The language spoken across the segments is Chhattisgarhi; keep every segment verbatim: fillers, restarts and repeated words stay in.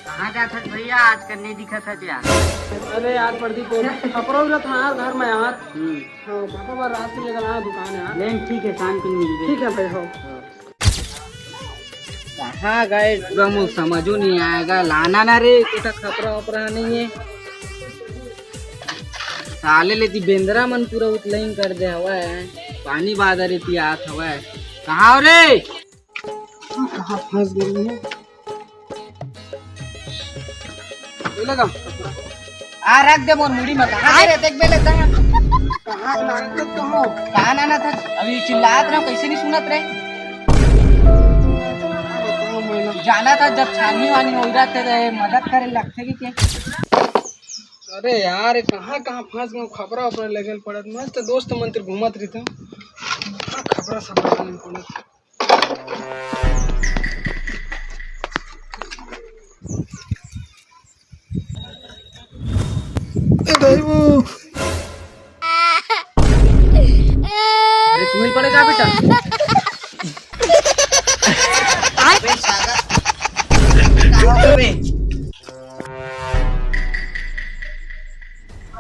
कहाँ जात हस भैया, आजकल नहीं दिखत हस यार। अरे यार प्रदीप, खपरा उरत हँव यार घर में यार। हम्म। हाँ, पापा बर रात के लेकर आया दुकान यार। लेकिन ठीक है, शाम को मिलबे। ठीक है भाई, हो। कहाँ गए पूरा, मोर समझो नहीं आएगा। लाना ना रे, कोटा खपरा वपरा नहीं है। साले ले ती बेंदरा मन पूरा उतलाइन कर दे हवय। पानी बादर एती आत हवय। कहाँ हो रे? कहाँ फंस गए हैं? ये लगा। आ रख दे मोर मुड़ी में। कहाँ रे? देख बे लेता है। कहाँ नाचत कहाँ? कहाँ नाना था? अभी चिल्लात रहा, कैसे नहीं सुनत रे? बताओ मैं ना। जाना था जब छानी वानी हो रहा थे, मदद करे लगते कि क्या? अरे यार, कहाँ कहाँ फंस गए, खपरा वपरा लेके पड़त। मस्त दोस्त मंत्र घूमत रहिता। कहाँ खपरा सपरा लेके पड़त। ए भाई वो। अरे तू ही पड़ेगा बेटा।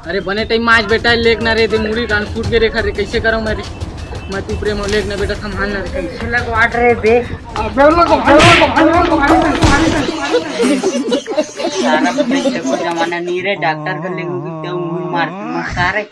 अरे बने टाइम में आज बेटा लेग ना रे, दे मुड़ी कान फूट के रेखा रे, कैसे करो मैं रे? मैं तू प्रेम हो लेग ना बेटा, संभाल ना रे। कैसे लगवाट रे बे? अबे लोग, अबे लोग, अबे लोग, अबे लोग। सारा पैसे को जमाना नहीं रे, डॉक्टर को लेंगे तो उंगली मार मार सारे।